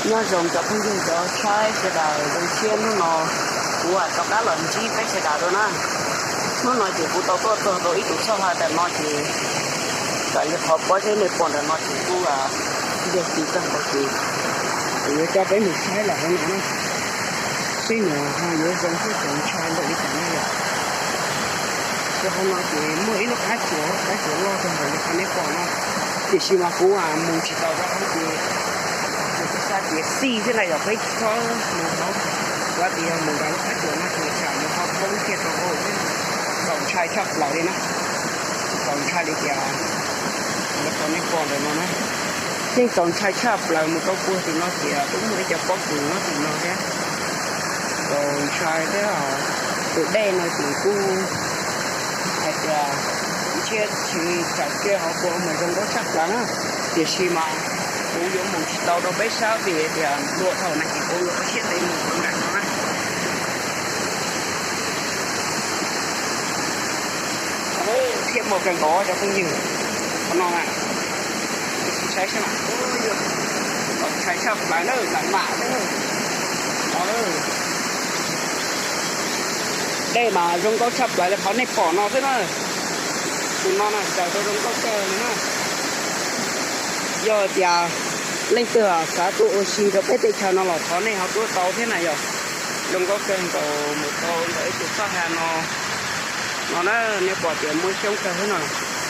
Nyob zoo cov phooj ywg cov saib sawv daws zoo siab, hnub no kuv rov qab los ntsib peb sawv daws dua na. Hnub no ces kuv tau tuaj txog rau ib tus txoj hau ntawm no ces raws li qhov pob zeb nej pom ntawm no ces kuj yog tiv tag npaum ces kuv yuav coj peb mus saib los hauv no na. Seb nws ho yuav zoo thiab txaus ntshai npaum li cas na yom. Rau hauv no ces muaj ib lub qab tsuas, qab tsuas loj tag npaum li qhov nej pom no, tiam sis mas kuv mus tsis tau rau hauv ces kuv xav tias xij xwb na yog peb tsis txhob mus hauv, kuv tias yog mus nram lub qab tsuas no ces tsam nws ho poob kiag rau hauv xwb. Txaus ntshai tshaj plaws li na, txaus ntshai li tias li qhov nej pom ntawm no na. Yeej txaus ntshai tshaj plaws, mus rau puag tim no ces twb muaj ib cov pob kws nyob tim no thiab. Txaus ntshai thiab, tus dej no ces kuj hais tias ntshiab tsis tsaus kiag hauv kua mas zoo nkauj tshaj plaws na. Tiam sis mas kuv yuav mus tsis tau rau peb saib vim tias luag dhau na ces kuv yuav ua siab ntev mus rau nram no na. Thiab muaj kawg nkaus cov phooj ywg, qhov no na, saib seb, txaus ntshai tshaj plaws na, mam mam xwb no. Dej mas zoo nkauj tshaj plaws li qhov nej pom no xwb na. Tus no na txawm rau zoo nkauj kawg li na. Yog tias leej twg xav tuaj ua si rau peb teb chaws no los thov nej ho tuaj tau thiab na yom. Zoo nkauj kawg nkaus mus tau ntawm ib tus txoj ha no. No na, nej pom tias muaj xyoob kawg thiab no.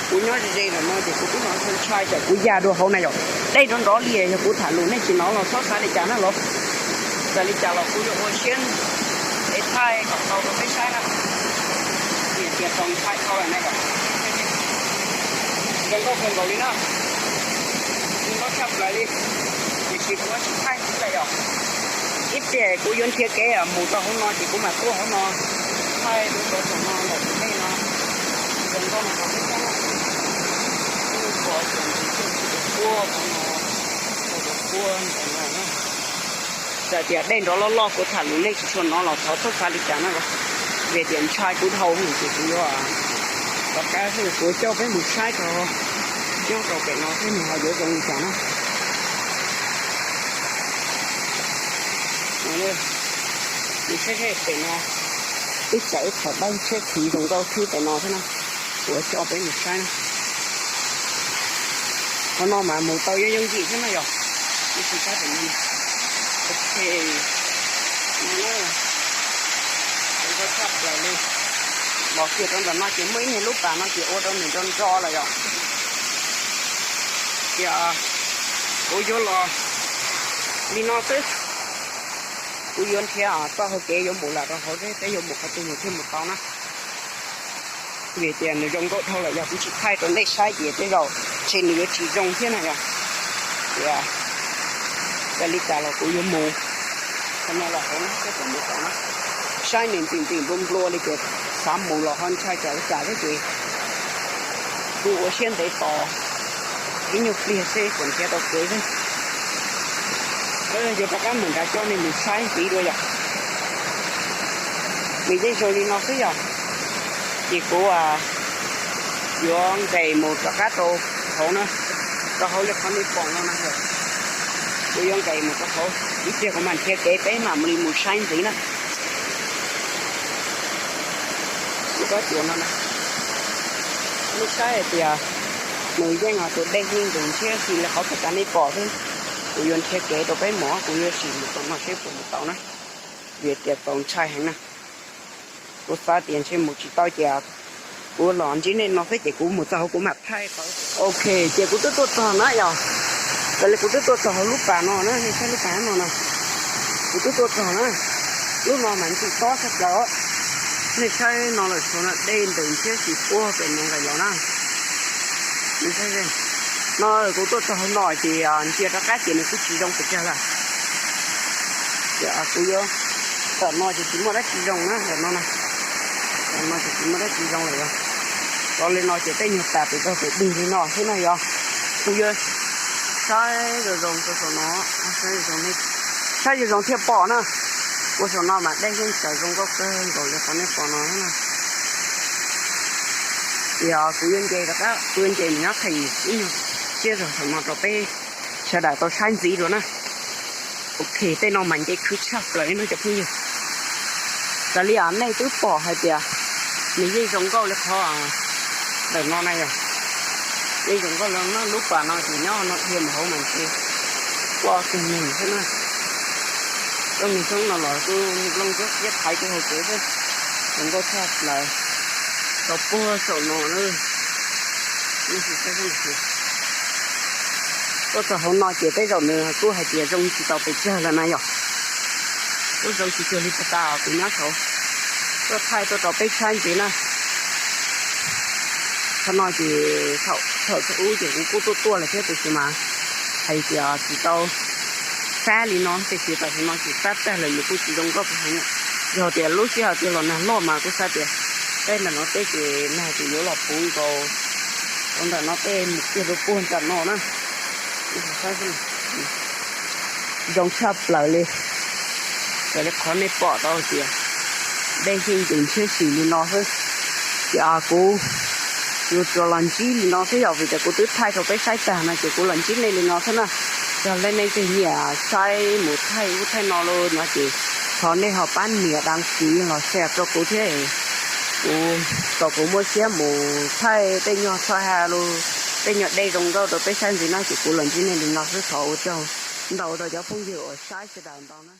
Kuv nyob ze ze ntawm no ces kuv twb hnov ntshai tsam kuv ya dua hauv na yom. Dej nrov nrov li, yog kuv tham lus nej tsis hnov los txhob xav li cas na los. Txawm li cas los kuv yuav ua siab es thaij kom tau rau peb saib na. Vim tias txaus ntshai dhau lawm na yom. Zoo nkauj kawg nkaus li na. Zoo nkauj tshaj plaws li. Tiam sis kuv tsis thaij xwb yom. Ib pliag kuv yuav nrhiav kev mus rau hauv no ces kuv mam tuaj hauv no thaij rau saum no ntawm tus dej no. Zoo nkauj no rau peb saib na. Kuv pom tias nws tus puab hauv no, tus puab ntawm no na. Txawm tias dej nrov loj loj kuv tham lus nej tsis tshua hnov los thov txhob xav li cas na. Vim tias ntshai kuv dhau ces kuv yuav rov qab kuv coj peb mus saib rau nyob rau pem no seb nws ho yuav zoo li cas na. Nws saib seb pem no twb txawm ib qho dawb tshiab khiv zoo nkauj khib pem no thiab na. Kuv coj peb mus saib na. Qhov no mas mus tau yooj yooj yim thiab na yom. Ib tsis saib pem no. Ok, no na, zoo nkauj tshaj plaws li. Los kiag rau ntawm no ces muaj ib nyuag lub pas no ces ua rau nws nro nro lawm yom. Ces kuv yuav los li no xwb. Kuv yuav nrhiav txoj hau kev yuav mus lawm rau hauv, peb yuav mus qhov twg mus thiaj mus tau na. Vim tias nws zoo nkauj dhau lawm, yog kuv tsis thaij rau nej saib ces tej zaum ntshe nws yuav tsis zoo thiab na yom. Tias, yog li cas los kuv yuav mus qhov no los hauv na, saib nws ntim ntim nplua nplua li ces xav mus los ho ntshai tsam li cas thiab ces kuv ua siab ntev tos ib nyuag pliag seb puas nrhiav tau kev xwb. Yuav rov qab mus nrad coj nej mus saib ntxiv dua yom. Nws yeej zoo li no xwb yom. Ces kuv yuav nqes mus rov qab rau hauv na, rau hauv li qhov nej pom no na. Kuv yuav nqes mus rau hauv ib pliag kuv mam nrhiav kev peb mam li mus saib ntxiv na. Lub qab tsuas no na, nej saib hais tias nws yeej tus dej yeej ntws ntshiab xis li qhov pem tas nej pom xwb. Kuv yuav nrhiav kev rau peb mus, kuv yuav sim mus tom no seb puas mus tau na, vim tias txaus ntshai heev na. Kuv xav tias ntshe mus tsis tau ces kuv los ntsib nej no xwb ces kuv mus txog hauv kuv mam thaij tau. Ok, ces kuv twb tuaj txog na yom. Raws li kuv twb tuaj txog hauv lub pas no na, nej saib lub pas no na. Kuv twb tuaj txog na. Lub no mas ntxim tob tshaj plaws os. Nej saib no lawm saud no dej ntws ntshiab xis puag pem no nqes los na. No kuv tuaj txog hauv no ces ntsia rov qab ces nws kuj tsis zoo pes tsawg lawm. Ces kuv yuav, tam no ces tsis muaj dab tsi zoo na, tam no na. Tam no ces tsis muaj dab tsi zoo lawm. Los li no ces tej nyuag tas pem tog pem dwg li no xwb na yog. Kuv yuav saib zoo zoo rau saum no, saib zoo zoo thiaj pom na. Ua saum no mas dej yeej tsaws zoo nkauj kawg nkaus li qhov nej pom no na. Ces kuv yuav nce rov qab, kuv yuav nce mus nyob qhia ib nyuag tsiab zog saum no rau peb sawv daws tau saib ntxiv dua na. Ok, tej no mas nce khwv tshaj plaws li no cov phooj ywg. Raws li nej twb pom hais tias nws yeej zoo nkauj li qhov ntawm no na yog, yeej zoo nkauj li no. Lub pas no ces nyob no dhia mus hauv mas ntshe quaj kawg nws xwb na. Rooj nws xoob no los kuj nplooj ntsuab xiab thaiv kuj hauv tsev xwb. Zoo nkauj tshaj plaws. Tau puag saum no na. Tuaj txog hauv no ces tej zaum nws kuj hais tias zoo tsis tau pes tsawg lawm na yog. Kuj zoo tsis cuag li puag ta kuv nyob saud. Tuaj thaij tuaj rau peb saib ntxiv na. Qhov no ces thaum thaum ub ces kuv kuj tuaj tuaj lawm thiab tiam sis mas hais tias tsis tau fab li no, tiam sis tam sim no ces fab tag lawm nws kuj tsis zoo nkauj pes heev. Yog tias lub sij hawm twg los nag loj mas kuj xav tias tej ntawm no tej ces nag ces yuav los puv nkaus rau ntawm no tej mus kiag rau puag nram no na. Zoo tshaj plaws li. Raws li qhov nej pom tau tias dej yeej nce ntshiab sim li no xwb. Ces kuv yuav tsuas los ntsib li no xwb yog vim tias kuv twb thaij rau peb saib tag no ces kuv los ntsib nej li no xwb na. Yog leej nej twg nyiam saib mus thaij ub thaij no los no ces thov nej ho pab nias đăng ký los share rau kuv thiab. Kuv, kom kuv muaj siab mus thaij tej nyuag txhoj ha los tej nyuag dej zoo nkauj rau peb saib ntxiv na ces kuv los ntsib nej li no xwb. Thov ua tsaug ntau rau cov phooj ywg uas saib sawv daws ntau na.